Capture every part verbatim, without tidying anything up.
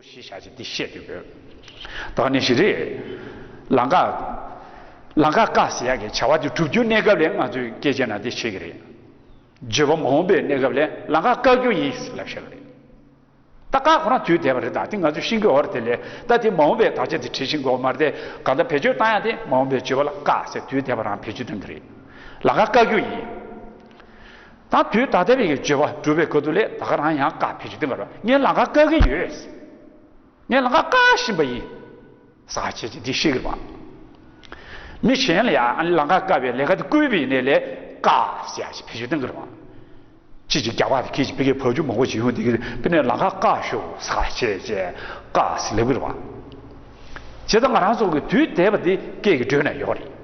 ཞེས་བྱ་ཞིག་འདི་བཤད་དུ་ཡོད། ད་ནི་ཞིག་རེད། ལམ་ཀ་ལམ་ཀ་བཀག་ཟེར་ཡག་གི་བྱ་བ་དེ་སྒྲུབ་རྒྱུ་གནས་སྐབས་ལས་ང་ཚོས་སྐད་ཆ་ན་དེ་བཤད་ཀྱི་རེད། བརྗོད་པ་མ་འོངས་པའི་གནས་སྐབས་ལས་ལམ་ཀ་བཀག་རྒྱུ་ཡིན་ལབ་བཤད་ཀྱི་རེད། ད་བཀག་ཁོ་རང་དུས་འདས་པ་རེད། ད་དེ་ང་ཚོས་ཤེས་ཀྱི་ཡོད་རེད། དེ་ལས་ད་དེ་མ་འོངས་པའི་དག་ཆ་དེ་བྲིས་ཤིང་དགོས་མ་རེད་དེ། གང་ལྟར་བེད་སྤྱོད་བཏང་ཡག་དེ་མ་འོངས་པའི་བརྗོད་པ་ལ་བཀག་ཟེར་དུས་འདས་པ་རང་བེད་སྤྱོད་བཏང་གི་རེད། ལམ་ཀ་བཀག་རྒྱུ་ཡིན། ད་དུས་ད་ལྟ་བའི་བརྗོད་པ་སྒྲུབ་པའི་སྐབས་དུ་ལས་ད་ག་རང་ཡང་བཀག་བེད་སྤྱོད་བཏང་གི་རེད། ངས་ལམ་ཀ་བཀག་གི་ཡོད། ངས་ལམ་ཀ་བཀག་བཞིན་པ་ཡིན། ཟ་བྱེད་ཀྱི་འདི་ཤེས་ཀྱི་རེད་པ། མི་གཞན་ལ་ཡང་ལམ་ཀ་བཀག་པའི་ལས་ཀ་དེ་བསྐུལ་བའི་ནས་ལས་བཀག་ཟེར་ཡག་ཞིག་བེད་སྤྱོད་གཏོང་གི་རེད་པ། ཅི་ཅིག་རྒྱག་པ་དེ་ཁྱེད་ཀྱིས་ཕ་གིའི་བབ་ཅོལ་མང་པོ་ཅིག་ཡོང་དེ་གི་དཔེར་ན་ལམ་ཀ་བཀག་ཤོག་ཟ་བྱེད་ཅེས་བཀག་ཟེར་ལབ་ཀྱི་རེད་པ། བྱས་ཙང་ང་རང་ཚོ་གི་དུས་འདས་པ་དེ་སྐད་ཀྱི་སྒྲོས་ན་ཡོད་རེད།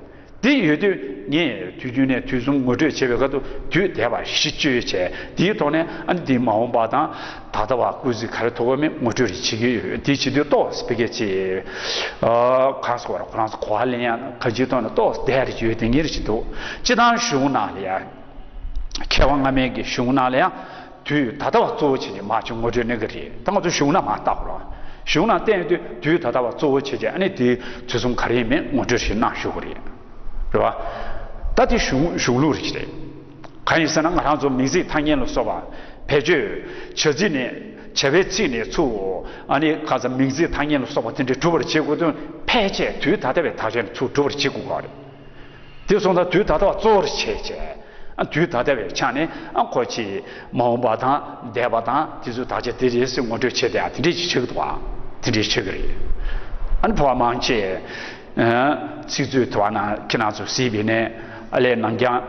དེ་ཡོད་དུས་ངས་དུས་རྒྱུན་ནས་དུས་གསུམ་ངོ་སྤྲོད་བྱེད་པའི་སྐབས་སུ་དུས་འདས་པ་གཞི་བཅོལ་བྱས། དེའི་ཐོག་ནས་ཨ་ནི་འདི་མ་འོངས་པ་དང་ད་ལྟ་བ་སྐུལ་ཚིག་ག་རེ་ཐོགས་པ་མིན་ངོ་སྤྲོད་རེ་བྱེད་ཀྱི་ཡོད། དེ་བྱེད་དུས་ཏོག་ཙམ་ཕ་གི་ཅིག་གང་ཟེར་བ་རེད། ཁོ་རང་ཚོ་གོ་བ་ལེན་ཡག་གང་ཅིའི་ཐོག་ནས་ཏོག་ཙམ་བསྡད་རེ་ཡོད་དེ་ངེས་རེ་བྱེད་འདུག་སྤྱི་བཏང་གཞུང་ནང་ལ་ཡ་མཁས་དབང་སྔ་མའི་གི་གཞུང་ནང་ལ་ཡང་དུས་ད་ལྟ་བ་གཙོ་བོ་བྱས་ནས་མར་ཅིག་ངོ་སྤྲོད་གནང་གི་རེད། ད་ང་ཚོ་གཞུང་ན་མར་བལྟ་དགོས་རེད། གཞུང་ན་བལྟས་ཡོང་དུས་དུས་ད་ལྟ་བ་གཙོ་བོ་བྱས་བྱས་ཨ་ནི་དེའི་དུས་གསུམ་ག་རེ་ཡིན་མིན་ངོ་སྤྲོད་ཞིག་གནང་ཞུ་དགོས་རེད། རེད་བ། ད་དེ་གཞུང་གཞུང་ལུགས་རེད་ཀྱི་རེད། གང་ཡིན་ཟེར་ན་ང་རང་ཚོ་མིང་ཚིག་ཐ་སྙད་ལ་སོགས་པ་བེད་སྤྱོད་བྱ་ཚིག་ནས་བྱ་བའི་ཚིག་ནས་ཚུར་ཨ་ནི་ག་ས་མིང་ཚིག་ཐ་སྙད་ལ་སོགས་པ་དེ་འདྲ་གྲུབ་པར་བྱེད་དགོས་དོན་ཕལ་ཆེར་དུས་ད་ལྟ་བའི་དག་ཆ་ནས་ཚུར་གྲུབ་པར་བྱེད་དགོས་པ་རེད། དེ་སོང་ཙང་དུས་ད་ལྟ་བ་གཙོ་བོར་བྱས་བྱས། ཨ་དུས་ད་ལྟ་བའི་ཆ་ནས་ཨ་ཁོ་ཆེ་མ་འོངས་པ་དང་འདས་པ་དང་དེ་ཚོའི་དག་ཆ་དེ་རེད་ཟེར་ངོ་སྤྲོད་བྱས་ཏེ་ཨ་དེ་འདྲས་ཅིག་ཆགས་ཀྱི་འདུག་ཨ་དེ་འདྲས་ཆགས་ཀྱི་རེད། ཨ་ནི་ཕོ་བ་མང་ཆེ་ཨ་ཚིག་མཛོད་དུ་བ་ན་ཁྱེད་རང་ཚོ་གཟིགས་པའི་ནས་ཨ་ལས་ནང་རྐྱང་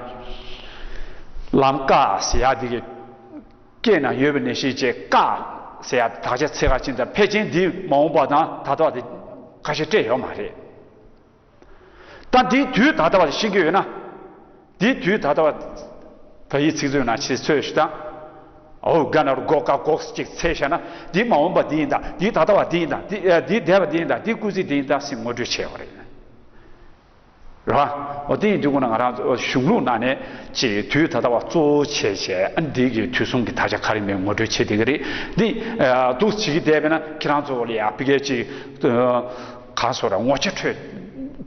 ལམ་ཀ་ཟེར་ཡག་དེ་གི་སྐད་ན་ཡོད་པ་ནས་ཤེས་བྱས་ཀ་ཟེར་ཡག་དག་ཆ་ཚེ་ཁ་ཕྱིན་ཙང་ཕལ་ཆེར་འདི་མ་འོངས་པ་དང་ད་ལྟ་བ་དེ་ཁ་ཤས་སྤྲད་ཡོད་མ་རེད། ད་འདིའི་དུས་ད་ལྟ་བ་ཤེས་ཀྱི་ཡོད་ན། འདིའི་དུས་ད་ལྟ་བ། ད་ཡིག་ཚིག་མཛོད་ནང་ཆེས་འཚོལ་ཞིག་དང་། ཨོ་ག་ན་རུ་སྒོ་ཀ་སྒོག་ཅིག་འཚོལ་བྱས་ན་འདིའི་མ་འོངས་པ་འདི་ཡིན་ད། འདིའི་ད་ལྟ་བ་འདི་ཡིན་ད། འདི་ཨ་འདིའི་འདས་པ་འདི་ཡིན་ད། འདིའི་སྐུལ་ཚིག་འདི་ཡིན་ད་ཟེར་ངོ་སྤྲོད་བྱས་པ་རེད། རེད་བ། འོ་དེ་ཡིན་དུས་ཁོ་ན་ང་རང་ཚོ་གཞུང་ལུགས་ནང་ནས་ཅིག་དུས་ད་ལྟ་བ་གཙོ་བོ་བྱས་བྱས་ཨ་འདི་གི་དུས་གསུམ་གྱི་དག་ཆ་ག་རེ་མེད་ངོ་སྤྲོད་བྱེད་བསྡད་ཀྱི་རེད། འདི་ཨ་འདུག་བྱེད་ཀྱི་བསྡད་པས་ན་ཁྱེད་རང་ཚོ་ལ་ཡ་ཕ་གི་ཅིག་གང་སོ་ར་ངོ་ཆ་འཕྲོད་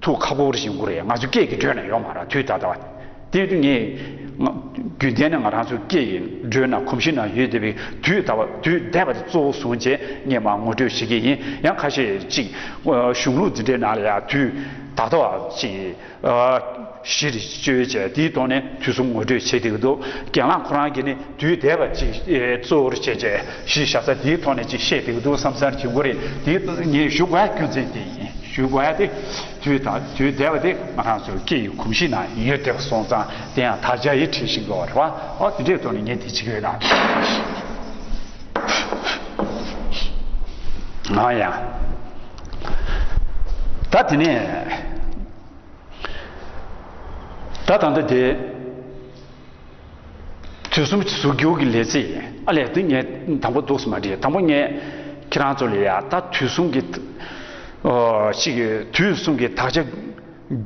ཐུག་ཁག་པོ་རེ་བཞིན་དགོས་རེད། ང་ཚོ་སྐད་ཀྱི་སྒྲོས་ན་ཡོད་མ་རེད་དུས་ད་ལྟ་བ། དེ་དུས་ངས་ང་རྒྱུན་ལྡན་ནས་ང་རང་ཚོའི་སྐད་ཀྱི་སྒྲོས་ན་གོམས་གཤིས་ནང་ཡོད་བསྡད་པའི་དུས་ད་བ་དུས་འདས་པ་དེ་གཙོ་བོ་བཟུང་བྱས་ངས་མར་ངོ་སྤྲོད་བྱེད་ཀྱི་ཡིན། ཡང་ཁ་ཤས་ཅིག་གཞུང་ལུགས་འདི་འདྲའི་ནང་ལ་ཡང་དུས་ད་ལྟ་བ་ཅིག་གཞི་རེ་བཅོལ་བྱས་དེའི་ཐོག་ནས་དུས་གསུམ་ངོ་སྤྲོད་བྱེད་བསྡད་ཀྱི་འདུག་རྒན་ལགས་ཁོ་རང་གིས་ནི་དུས་འདས་པ་ཅིག་གཙོ་བོར་བྱས་བྱས་གཞི་བཞག་ས་དེའི་ཐོག་ནས་ཅིག་བཤད་བསྡད་ཀྱི་འདུག་བསམ་བསམ་བྱེད་དགོས་རེད། དེའི་ངས་ཞུ་དགོས་ཡ་རྒྱུ་མཚན་དེ་ཡིན། ཞུ་དགོས་ཡ་དེ། དུས་དང་དུས་འདས་པ་དེ་ང་རང་ཚོའི་སྐད་ཡིག་གོམས་གཤིས་ནང་ཡོད་བསྡད་པ་སོང་ཙང་དེ་ཡང་དར་ཆ་ཡིས་བྲིས་ཤིང་དགོས་པ་རེད་བ། ཨོ་དེ་འདྲའི་ཐོག་ནས་ངས་དེ་བྱེད་ཀྱི་ཡོད་ན། ང་ཡང་། ད་དེ་ནས་ད་ད་ལྟ་དེ། དུས་གསུམ་གཟུགས་འགྱུར་གྱི་ལས་ཚིག་ཡིན། ཨ་ལས་དེ་ངས་དང་པོ་འདུག་སེ་མ་བྲིས། དང་པོ་ངས་ཁྱེད་རང་ཚོ་ལ་ཡ་ད་དུས་གསུམ་གྱི་ཨོ་ཅིག་དུས་གསུམ་གྱི་དག་ཆ་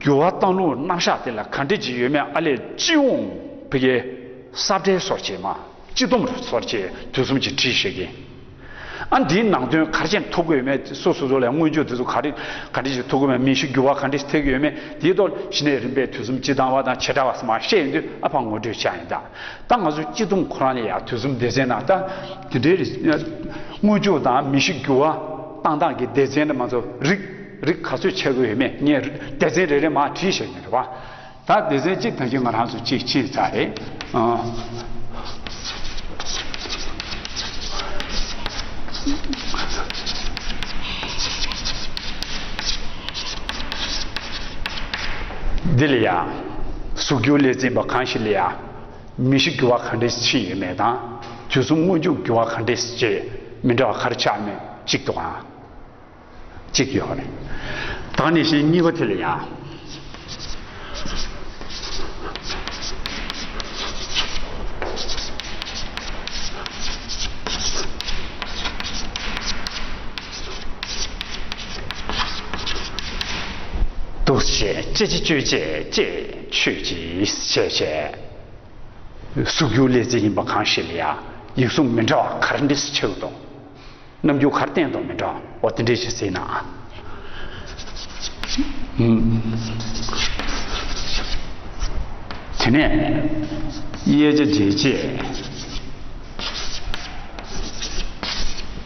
འགྱུར་བ་བཏང་ལུགས་རྣམ་གཞག་དེ་ལ་ག་འདྲ་ཅིག་ཡོད་མེད་ཨ་ལས་སྤྱི་ཡོངས་ཕ་གིའི་ས་བཀྲའི་སོར་བཅད་མ་སྤྱི་སྡོམ་སོར་བཅད་དུས་གསུམ་གྱི་བྲིས་བཞག་གི་ཨ་འདིའི་ནང་དོན་ག་རེ་བྱས་ཐུག་གི་ཡོད་མེད། སོ་སོ་སོ་ལ་སྔོན་འཇུག་དེ་ཚོ་ག་རེ་ག་འདྲ་ཞིག་ཐུག་གི་མེད། མི་གཤིས་འགྱུར་བ་ག་འདྲ་ཞིག་ཐེབས་ཀྱི་ཡོད་མེད། དེའི་ཐོག་གཞི་ནས་རིམ་པས་དུས་གསུམ་སྤྱི་བཏང་བ་དང་བྱེ་བྲག་པ་ཚང་མ་བཤད་ཡོང་དུས་ཨ་ཕ་ངོ་སྤྲོད་བྱ་ཡིན་ད། ད་ང་ཚོ་སྤྱི་སྡོམ་ཁོ་རང་ལ་ཡང་དུས་གསུམ་སྡེ་ཚན་ནང་ད་དེ་འདྲའི་རིགས་སྔོན་འཇུག་དང་མི་གཤིས་འགྱུར་བ་བཏང་སྟངས་ཀྱི་སྡེ་ཚན་དེ་མ་ཚོ་རིགས་རིགས་ག་ཚོད་ཆགས་ཀྱི་ཡོད་མེད་ངས་སྡེ་ཚན་རེ་རེ་མར་བྲིས་བཞག་ཡིན་རེད་བ། ད་སྡེ་ཚན་གཅིག་ད་གིན་ང་རང་ཚོ་གཅིག་ཕྱིན་ཚར་རེད། ཨ། འདི་ལ་ཡ། གཟུགས་འགྱུར་ལས་འཛིན་པ་གང་ཞིག་ལ་ཡ། མི་གཤིས་འགྱུར་བ་ག་འདྲས་ཕྱིན་ཡོད་མེད་དང་། དུས་གསུམ་སྔོན་འཇུག་འགྱུར་བ་ག་འདྲས་ཅེས་མི་འདྲ་བ་ག་རེ་ཆགས་མེད་གཅིག་འདུག་ཨང་། གཅིག་ཡོད་རེད། ད་ནི་ཤེས་གཉིས་པ་དེ་ལ་ཡང་། འདུག་སེ་ཅེས་ཅི་ཅི་སྤྱོད་ཅེས་ཅེས་ཆོས་ཅིས་བྱས་བྱས། གཟུགས་འགྱུར་ལས་ཚིག་ཡིན་པ་གང་ཞིག་ལ་ཡང་ཡིག་གཟུགས་མི་འདྲ་བ་ག་འདྲས་ཆགས་འདུག་རྣམ་འགྱུར་ག་རེ་བསྟན་འདུག་མི་འདྲ་བ་དེ་འདྲས་ཞིག་གཟིགས་ན། ཨ། ཨུམ། དེ་ནས་དབྱེ་བྱ་རྒྱས་བྱེད།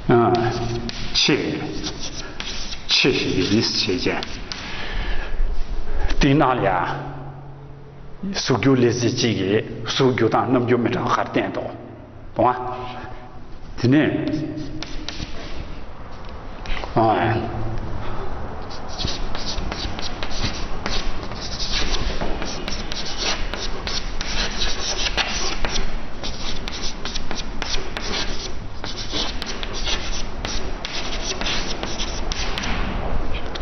ཨ། ཕྱེ། ཕྱེ་ཞིག་བྱེད་ཅེས། དེའི་ནང་ལ་ཡ། གཟུགས་འགྱུར་ལས་ཚིག་གཅིག་གིས་གཟུགས་འགྱུར་སྟངས་རྣམ་འགྱུར་མི་འདྲ་བ་ག་རེ་བསྟན་འདུག་མཐོང་ང་། དེ་ནས། ཨ།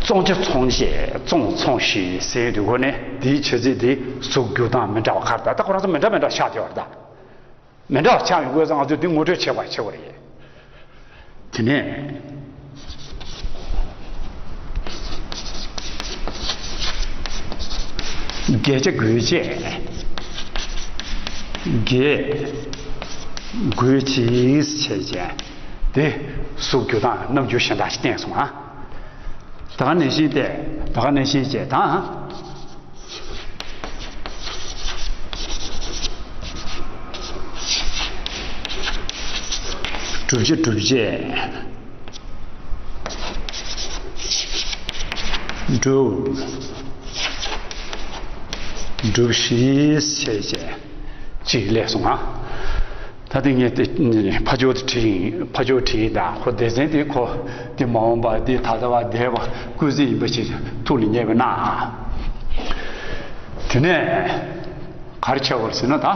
བཙོང་བྱ་བཙོང་བྱེད། བཙོང་བཙོང་བྱེད་ཟེར་དུས་སྒོ་ནས་དེའི་བྱ་ཚིག་དེ་གཟུགས་འགྱུར་སྟངས་མི་འདྲ་བ་ག་རེ་ད་ལྟ་ཁོ་རང་ཚོ་མི་འདྲ་མི་འདྲ་ཆགས་བསྡད་པ་རེད་ད། མི་འདྲ་བ་ཆགས་ཡོང་དགོས་ཙང་ང་ཚོས་དེ་ངོ་སྤྲོད་བྱེད་པ་བྱེད་དགོས་རེད། དེ་ནས། བརྒྱད་བྱ་རྒོད་བྱེད། བརྒྱད། རྒོད་བྱེད་བྱས་བྱས། དེ་གཟུགས་འགྱུར་སྟངས་རྣམ་འགྱུར་གཞན་དག་ཅིག་བསྟན་སོང་ང་། ད་ག་ནང་བཞིན་ཏེ། ད་ག་ནང་བཞིན་བྱས་དང་། བསྒྲུབ་བྱ་སྒྲུབ་བྱེད། སྒྲུབ། སྒྲུབ་བྱེད་བྱས་བྱས་ཅིག་སླེབས་སོང་ང་། ད་ལྟ་ངས་དེ་ཕར་ཕྱོགས་དེ་བྲིས་ཡིན། ཕར་ཕྱོགས་བྲིས་ཡིན་ད། ཁོ་སྡེ་ཚན་དེ་ཁོ་དེ་མ་འོངས་པ་དེ་ད་ལྟ་བ་འདས་པ་སྐུལ་ཚིག་ཡིན་པ་ཞིག་ཐུགས་ལ་ངེས་པ་གནང་། དེ་ནས་ག་རེ་བྱ་དགོས་ཟེར་ན་ད།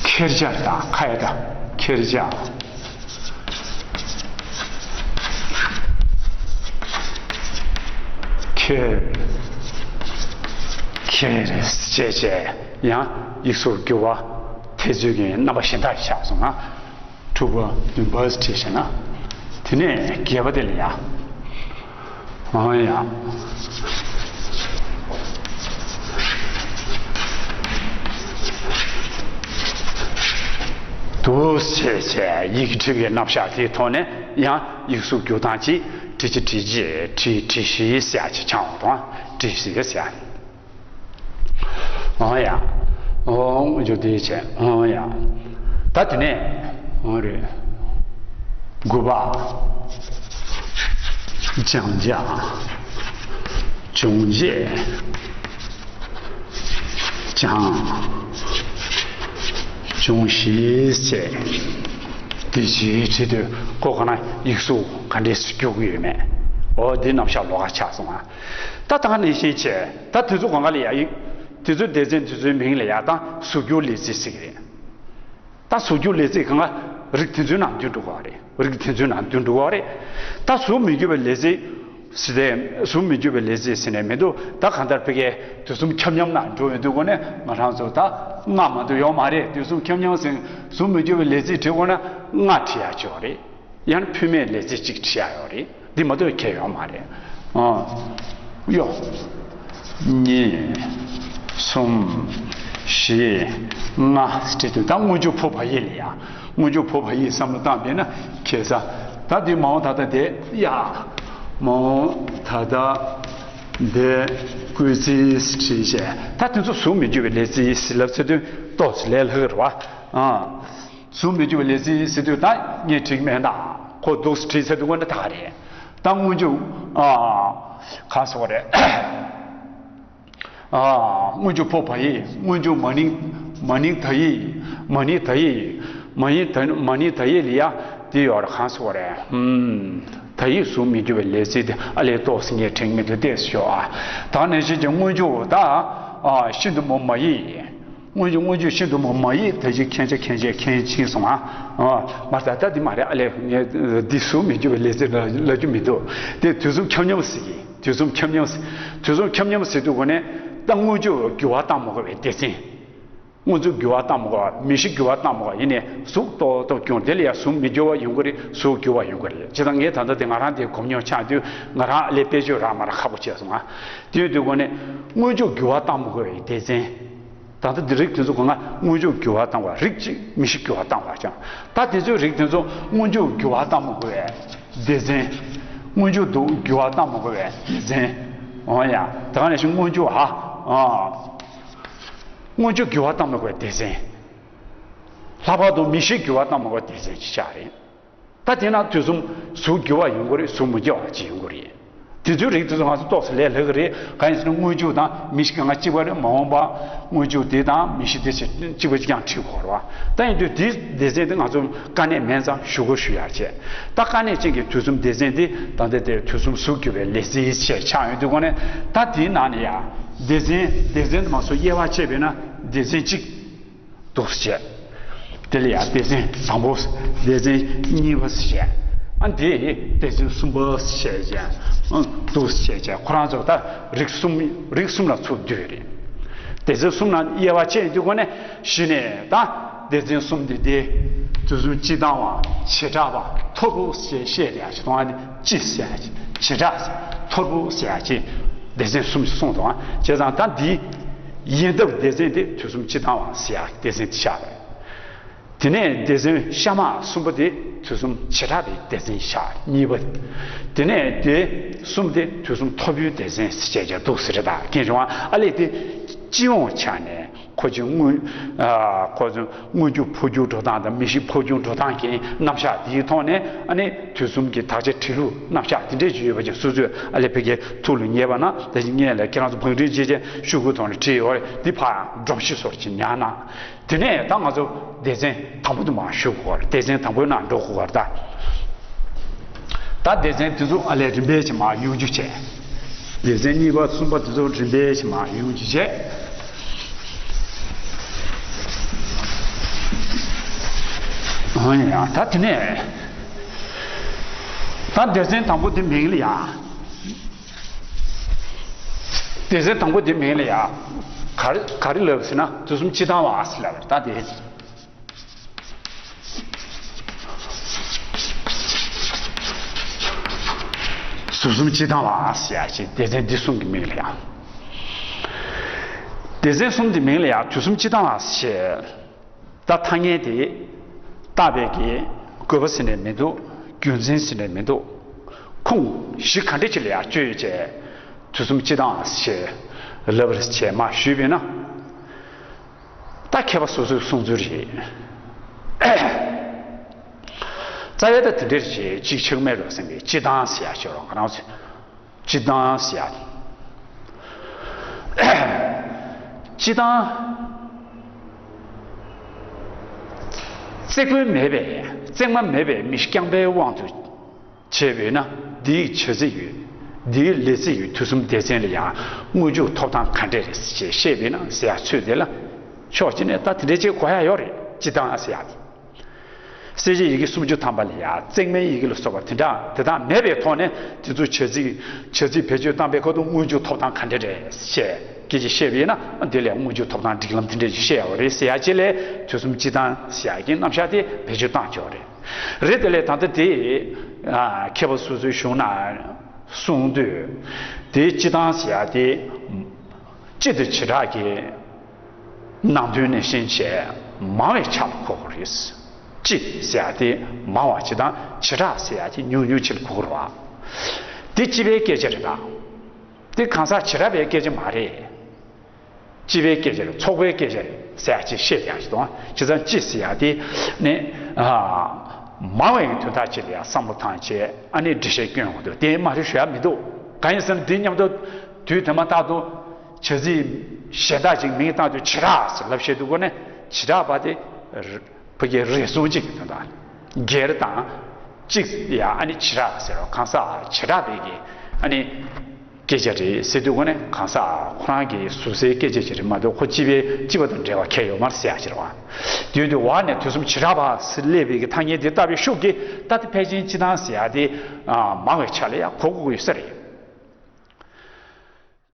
ཁྱེར་བྱ་དང་ཁ་ཡ་དང་ཁྱེར་བྱ། ཁྱེར། ཁྱེར་ཟེར་བྱས་ཡང་ཡིག་གཟུགས་འགྱུར་བ་འཐེབ་ཚུལ་གྱི་རྣམ་པ་གཞན་དག་ཆགས་སོང་ན། དྲུག་པ་བདུན་པ་བྲིས་ཤེ་ན། དེ་ནས་བརྒྱད་པ་དེ་ལ་ཡ། ཨང་ཡ། དུ་བྱས་བྱས་ཡི་གེ་བྲི་བའི་རྣམ་གཞག་དེའི་ཐོག་ནས་ཡང་ཡིག་གཟུགས་འགྱུར་སྟངས་ཀྱིས་བྲི་བྱ་བྲི་བྱེད་བྲི་བྲི་ཞེས་ཟེར་ཡ་ཅིག་ཆགས་འོང་དང་བྲི་ཞེས་ཟེར་ཡ། ཨང་ཡ། ཨོ་འཇུ་དེ་བྱས་ཨང་ཡ། ད་དེ་ནས་ཨང་རེད། དགུ་པ། སྦྱང་བྱ། སྦྱོང་བྱེད། སྦྱང་། སྦྱོང་བྱེད་བྱས། དེ་བྱེད་བྱེད་དུས་ཁོ་ག་ན་ཡིག་གཟུགས་ག་འདྲས་སུ་སྐྱོ་གི་ཡོད་མེད། ཨོ་དེ་རྣམ་གཞག་ལོགས་ཀ་ཆགས་སོང་ང་། ད་ད་ག་ནང་བཞིན་བྱས། ད་དེ་ཚོ་གང་ག་ལ་ཡ་ཡིག་དེ་ཚོའི་སྡེ་ཚན་དེ་ཚོའི་མིང་ལ་ཡ་ད་གཟུགས་འགྱུར་ལས་ཚིག་ཟེར་གི་རེད། ད་གཟུགས་འགྱུར་ལས་ཚིག་གང་ག་རིགས་དེ་ཚོའི་ནང་འདུས་འགྲོ་གི་རེད། རིགས་དེ་ཚོའི་ནང་འདུས་འགྲོ་གི་རེད། ད་གཟུགས་མི་འགྱུར་བའི་ལས་ཚིག་ཟེར་ཏེ་གཟུགས་མི་འགྱུར་བའི་ལས་ཚིག་ཟེར་ནས་མི་འདུག་ད་གང་ལྟར་ཕ་གིའི་དུས་གསུམ་ཁྱབ་མཉམ་ནང་འགྲོ་ཡོང་དུས་སྒོ་ནས་ང་རང་ཚོ་ད་ལྔ་མ་གཏོགས་ཡོད་མ་རེད། དུས་གསུམ་ཁྱབ་མཉམ་ཟེར་གཟུགས་མི་འགྱུར་བའི་ལས་ཚིག་བྲིས་དགོས་ན་ལྔ་བྲིས་ཡ་ཅིག་ཡོད་རེད། ཡང་ན་ཕུལ་མེད་ལས་ཚིག་གཅིག་བྲིས་ཡ་ཡོད་རེད། འདི་མ་གཏོགས་ཁྱད་ཡོད་མ་རེད། ཨ། གཡོ། གཉིས། གསུམ། བཞི། ལྔ་བྲིས་དུས་ད་སྔོན་འཇུག་ཕོ་བ་ཡིག་ལ་ཡ། སྔོན་འཇུག་ཕོ་བ་ཡིག་བསམ་བློ་བཏང་བས་ན་ཁྱད་མཚར། ད་འདི་མ་འོངས་ད་ལྟ་དེ་ཡ། མ་འོངས་ད་ལྟ་དེ་སྐུལ་ཚིག་བྲིས་བྱས། ད་དེ་ཚོ་གཟུགས་མི་འགྱུར་བའི་ལས་ཚིག་ཟེར་ལབ་ཚེ་དུས་ཏོག་ཙམ་ལས་སླ་གི་རེད་བ། ཨ། གཟུགས་མི་འགྱུར་བའི་ལས་ཚིག་ཟེར་དུས་ད་ངས་བྲིས་མེད་ད། ཁོ་འདུག་སེ་བྲིས་ཚར་དུས་སྔོན་ན་ད་ག་རེད། ད་སྔོན་འཇུག་ཨ། གང་ཟེར་དགོས་རེད། ཨ། སྔོན་འཇུག་ཕོ་བ་ཡིག་སྔོན་འཇུག་མ་ནིང་མ་ནིང་ད་ཡིག་མ་ནིང་ད་ཡིག་མ་ནིང་ད་མ་ནིང་ད་ཡིག་ལ་ཡ་དེ་ཡོད་རེད། གང་ཟེར་དགོས་རེད། ཧུམ། ད་ཡིག་གཟུགས་མི་འགྱུར་བའི་ལས་ཚིག་དེ་ཨ་ལས་ཏོག་ཙམ་ངས་བྲིས་མེད་དུས་ཏོག་ཙམ་ཤོག་ཨ། ད་ནང་བཞིན་གྱི་སྔོན་འཇུག་ད་ཨ་ཤིན་ཏུ་མོ་མ་ཡིག་སྔོན་འཇུག་སྔོན་འཇུག་ཤིན་ཏུ་མོ་མ་ཡིག་ད་ཅི་མཁན་ཆེ་མཁན་ཆེ་མཁན་ཕྱིན་སོང་ང་། ཨ། མ་ད་ད་འདི་མ་རེད། ཨ་ལས་ངས་འདི་གཟུགས་མི་འགྱུར་བའི་ལས་ཚིག་ལ་ལབ་རྒྱུ་མི་འདུག་དེ་དུས་གསུམ་ཁྱབ་མཉམ་ཟེར་གི། དུས་གསུམ་ཁྱབ་མཉམ་ཟེར། དུས་གསུམ་ཁྱབ་མཉམ་ཟེར་དུས་སྒོ་ནས་ད་སྔོན་འཇུག་འགྱུར་བ་བཏང་མ་དགོས་པའི་སྡེ་ཚན། སྔོན་འཇུག་འགྱུར་བ་བཏང་མ་དགོས་པ། མི་གཞི་འགྱུར་བ་བཏང་མ་དགོས་པ་ཡིན་ནའི་གཟུགས་ཏོག་ཏོག་སྐྱོང་། དེ་ལ་ཡང་གཟུགས་མི་འགྱུར་བ་ཡོང་གི་རེད། གཟུགས་འགྱུར་བ་ཡོང་གི་རེད། བྱས་ཙང་ངས་ད་ལྟ་དེ་ང་རང་དེ་གོ་མྱོང་ཆགས་དུས་ང་རང་ཨ་ལས་དཔེ་བརྗོད་རག་མ་རག་ཁག་པོ་བྱས་སོང་ང་། དེ་ཡོད་དུས་སྒོ་ནས་སྔོན་འཇུག་འགྱུར་བ་བཏང་མ་དགོས་པའི་སྡེ་ཚན། ད་ལྟ་འདི་རིགས་དེ་ཚོ་གང་ག་སྔོན་འཇུག་འགྱུར་བ་བཏང་བ། རིགས་གཅིག་མི་ཤི་འགྱུར་བ་བཏང་བ་ཅང་། ད་དེ་ཚོའི་རིགས་དེ་ཚོ་སྔོན་འཇུག་འགྱུར་བ་བཏང་མ་དགོས་པའི་སྡེ་ཚན། སྔོན་འཇུག་ཏུ་འགྱུར་བ་བཏང་མ་དགོས་པའི་སྡེ་ཚན། འོ་ཡ། ད་ག་ནང་བཞིན་སྔོན་འཇུག་ཧ། ཨ། སྔོན་འཇུག་འགྱུར་བ་བཏང་མ་དགོས་པའི་སྡེ་ཚན། ལྷག་པར་དུ་མི་ཤི་འགྱུར་བ་བཏང་མ་དགོས་པའི་སྡེ་ཚན་ཅིག་ཆགས་རེད། ད་དེ་ན་དུས་གསུམ་གཟུགས་འགྱུར་བ་ཡོང་གི་རེད། གཟུགས་མི་འགྱུར་བ་ཅིག་ཡོང་གི་རེད། དེ་ཚོའི་རིགས་དེ་ཚོ་ང་ཚོ་ཏོག་ཙམ་ལས་སླ་གི་རེད། གང་ཡིན་ཟེར་ན་སྔོན་འཇུག་དང་མི་ཤི་གང་ག་གཅིག་པ་རེད། མ་འོངས་པ་སྔོན་འཇུག་དེ་དང་མི་ཤི་དེ་ཚོ་གཅིག་པ་གཅིག་རྐྱང་བྲིས་དགོས་རེད་བ། ད་ཡིན་དུས་དེའི་སྡེ་ཚན་དེ་ང་ཚོ་དཀའ་གནད་མེད་ཙང་ཞུ་དགོས་ཞུ་ཡག་བྱས། ད་དཀའ་གནད་ཅན་གྱི་དུས་གསུམ་སྡེ་ཚན་དེ་ད་ལྟ་དེ་དུས་གསུམ་གཟུགས་འགྱུར་བའི་ལས་ཚིག་ཅེས་ཆགས་ཡོང་དུས་གོ་ནས། ད་དེའི་ནང་ནས་ཡ་སྡེ་ཚན་སྡེ་ཚན་དུ་མ་སོ་དབྱེ་བ་ཕྱེ་བས་ན་སྡེ་ཚན་གཅིག་འདུག་སེ་བྱས། དེ་ལ་ཡང་སྡེ་ཚན་དང་པོ། སྡེ་ཚན་གཉིས་པ་ཟེར་བྱས། ཨ་འདི་སྡེ་ཚན་གསུམ་པ་ཟེར་བྱས། ཨ་འདུག་སེ་བྱས་བྱས། ཁོ་རང་ཚོ་ད་རིགས་གསུམ། རིགས་གསུམ་ལ་ཚུར་བསྡུས་རེད། སྡེ་ཚན་གསུམ་ལ་དབྱེ་བ་ཕྱེ་ཡོང་དུས་གོ་ནས་གཞི་ནས་ད་སྡེ་ཚན་གསུམ་དེ་དེ་དུས་གསུམ་སྤྱི་བཏང་བ། བྱེ་བྲག་པ། ཐོར་བུ་ཟེར་བཤད་དེ་ཡང་ཞིག་མཐོང་བ་ནི་སྤྱི་ཟེར་ཡང་ཞིག་བྱེ་བྲག་ཟེར། ཐོར་བུ་ཟེར་ཡང་ཞིག་སྡེ་ཚན་གསུམ་ཞིག་གསུངས་འདུག། ཨ་བྱས་ཙང་ད་འདི་ཡིན་སྟབས་སྡེ་ཚན་དེ་དུས་གསུམ་སྤྱི་བཏང་བ་ཟེར་ཡང་སྡེ་ཚན་དེ་ཆགས་པ་རེད། དེ་ནས་སྡེ་ཚན་ཤ་མ་གསུམ་པོ་དེ་དུས་གསུམ་བྱེ་བྲག་པའི་སྡེ་ཚན་ཆགས་གཉིས་པ། དེ་ནས་སྡེ་གསུམ་དེ་དུས་གསུམ་ཐོར་བུའི་སྡེ་ཚན་ཟེར་བྱས་ཀྱང་འདུག་ཟེར་རེད། ད་མཁྱེན་བྱུང་བ། ཨ་ལས་དེ་སྤྱི་ཡོངས་ཆ་ནས་ཁོ་ཚོའི་སྔོན། ཨ་ཁོ་ཚོའི་སྔོན་འཇུག་འཕོ་འགྱུར་འགྲོ་སྟངས་དང་མི་ཤི་འཕོ་འགྱུར་འགྲོ་སྟངས་ཀྱི་རྣམ་གཞག་དེའི་ཐོག་ནས། ཨ་ནི་དུས་གསུམ་གྱི་དག་ཆ་འབྲི་ལུགས་རྣམ་གཞག་དེ་འདྲས་ཅིག་ཡོད་པ་ཅིག་སོ་སོས་ཨ་ལས་ཕ་གིའི་ཐུགས་ལ་ངེས་པ་ན། ད་ཅི་ངས་ལས་ཁྱེད་རང་ཚོ་བང་སྒྲིག་བྱེད་བྱས་ཤོག་གུའི་ཐོག་ནས་བྲིས་ཡོད་རེད། འདི་ཕར་སྒྲོམ་གཞི་བཟོ་འདྲ་ཅིག་ཉར་ན། དེ་ནས་ད་ང་ཚོ་སྡེ་ཚན་དང་པོ་དེ་མར་ཞུ་དགོས་རེད། སྡེ་ཚན་དང་པོའི་ནང་འགྲོ་དགོས་རེད་ད། ད་སྡེ་ཚན་དེ་ཚོ་ཨ་ལས་རིམ་པས་ཅིག་མར་ཡོང་རྒྱུ་བྱས། སྡེ་ཚན་གཉིས་པ་གསུམ་པ་དེ་ཚོ་རིམ་པས་ཅིག་མར་ཡོང་རྒྱུ་བྱས། ཨ་ཡ། ད་དེ་ནས་ད་སྡེ་ཚན་དང་པོ་དེ་མིང་ལ་ཡ། སྡེ་ཚན་དང་པོ་དེ་མིང་ལ་ཡ། ག་རེ་ག་རེ་ལབ་ཟེར་ན་དུས་གསུམ་སྤྱི་བཏང་བ་ཟེར་ལབ་རེད། ད་དེ་དུས་གསུམ་སྤྱི་བཏང་བ་ཟེར་ཡ་ཅིག་སྡེ་ཚན་འདི་གསུམ་གྱི་མིང་ལ་ཡ། སྡེ་ཚན་གསུམ་གྱི་མིང་ལ་ཡ་དུས་གསུམ་སྤྱི་བཏང་བ་ཟེར། ད་ཐ་སྙད་དེ་བཏགས་པའི་གི་དགོས་པ་ཟེར་ནས་མི་འདུག། རྒྱུ་མཚན་ཟེར་ནས་མི་འདུག། ཁུངས་གཞི་ག་འདྲ་ཅིག་ལ་ཡང་བཅོལ་བྱས་དུས་གསུམ་སྤྱི་བཏང་ཞེས་ལབ་པར་བྱས་མ་ཞུས་པས་ན། ད་མཁས་པ་སོ་སོའི་གསུང་ཚུལ་རེད། རྩ་བའི་ད་དེ་འདྲ་རེད། ཅིག་ཆགས་མེད་རོགས་ཟེར་གི་སྤྱི་བཏང་ཟེར་ཡ་ཤོར་རོགས་ང་རང་ཚོས། སྤྱི་བཏང་ཟེར་ཡ། སྤྱི་བཏང་། བརྩེགས་པོ་མེད་པའི་བརྩེགས་མ་མེད་པའི་མི་རྐྱང་པའི་དབང་དུ་བྱས་པས་ན། འདིའི་བྱ་ཚིག་ཡོད། འདིའི་ལས་ཚིག་ཡོད། དུས་གསུམ་སྡེ་ཚན་ལ་ཡང་སྔོན་འཇུག་ཐོབ་ཐང་ག་འདྲས་རེད་ཅེས་བཤད་པས་ན་ཟེར་ཡ་ཚོད་དེ་ལ། ཕྱོགས་གཅིག་ནས་ད་དེ་འདྲས་ཅིག་གོ་ཡ་ཡོད་རེད། སྤྱི་བཏང་ཟེར་ཡ་དེ། གསལ་བྱེད་ཡི་གེ་སུམ་ཅུ་ཐམ་པ་ལ་ཡང་བརྩེགས་མའི་ཡི་གེ་ལ་སོགས་པ་དེ་དག་དེ་དག་མེད་པའི་ཐོག་ནས་དེ་ཚོ་བྱ་ཚིག་བྱ་ཚིག་བེད་སྤྱོད་བཏང་པའི་ཁ་ཐུག་སྔོན་འཇུག་ཐོབ་ཐང་ག་འདྲ་རེད་ཅེས་སྐད་ཆ་བཤད་པ་ཡིན་ན། དེ་ལས་སྔོན་འཇུག་ཐོབ་ཐང་སྒྲིག་ལམ་དེ་འདྲ་ཞིག་བཤད་ཡོད་རེད་ཟེར་ཡ་ཅིག་ལས། དུས་གསུམ་སྤྱི་བཏང་ཟེར་ཡ་གི་རྣམ་གཞག་དེ་བེད་སྤྱོད་བཏང་ཆོག་རེད། རེད། དེ་ལས་ད་ལྟ་དེ་མཁས་པ་སོ་སོའི་གཞུང་ན་གསུང་དུས་དེ་སྤྱི་བཏང་ཟེར་ཡ་དེ་སྤྱི་དང་བྱེ་བྲག་གི་ནང་དོན་ནས་ཤེས་བྱས་མང་བའི་ཆ་ལ་གོ་དགོས་རེད། སྤྱི་ཟེར་ཡ་དེ་མང་བ་ཅིག་དང་བྱེ་བྲག་ཟེར་ཡ་དེ་ཉུང་ཉུང་ཅིག་ལ་གོ་དགོས་རེད་བ། དེ་སྤྱི་པའི་སྐད་ཆ་རེད་པ། དེ་གང་ཟག་བྱེ་བྲག་པའི་སྐད་ཆ་མ་རེད། སྤྱི་པའི་སྐད་ཆ་རེད། ཚོགས་པའི་སྐད་ཆ་རེད་ཟེར་ཡ་ཅིག་བཤད་ཡ་ཞིག་དང་། བྱས་ཙང་སྤྱི་ཟེར་ཡ་དེ་ནི་མང་བའི་དོན་དག་ཅིག་ལ་ཡ་བསམ་བློ་བཏང་བྱས་ཨ་ནི་འགྲེལ་བཤད་སྐྱོན་འོང་དུས་དེ་མ་རེད་ཞུ་ཡ་མི་འདུག། གང་ཡིན་ཟེར་ན་དེ་མཉམ་དུ་དུས་དེ་མ་ཐག་ཏུ་བྱ་ཚིག་གཞན་དག་ཅིག་མིང་བཏགས་དུས་བྱེ་བྲག་ཟེར་ལབ་བཤད་དུས་གོ་ནས་བྱེ་བྲག་པ་དེ་ཕ་གིའི་རེ་ཟུང་གཅིག་གི་དོན་དག་སྒེར་དང་གཅིག་ཡ་ཨ་ནི་བྱེ་བྲག་ཟེར་རོ། གང་ཟག་བྱེ་བྲག་པའི་གི་ཨ་ནི་སྐད་ཆ་རེད་ཟེར་དུས་གོ་ནས་གང་ཟག་ཁོ་རང་གི་ཟུར་སའི་སྐད་ཆ་ཅིག་རེད་མ་གཏོགས་ཁོ་སྤྱི་པའི་སྤྱི་པ་དང་འབྲེལ་བ་གང་ཡང་ཡོད་མ་རེད་ཟེར་ཡ་ཅིག་རེད་བ། དུས་དུས་བ་ནས་དུས་གསུམ་བྱེ་བྲག་པ་ཟེར་སླེབས་པའི་གི་ཐ་སྙད་དེ་བཏགས་པའི་ཤུགས་ཀྱིས་ད་དེ་ཕལ་ཆེར་སྤྱི་བཏང་ཟེར་ཡ་དེ་མང་བའི་ཆ་ལ་ཡ་གོ་དགོས་ཀྱི་ཡོད་ས་རེད།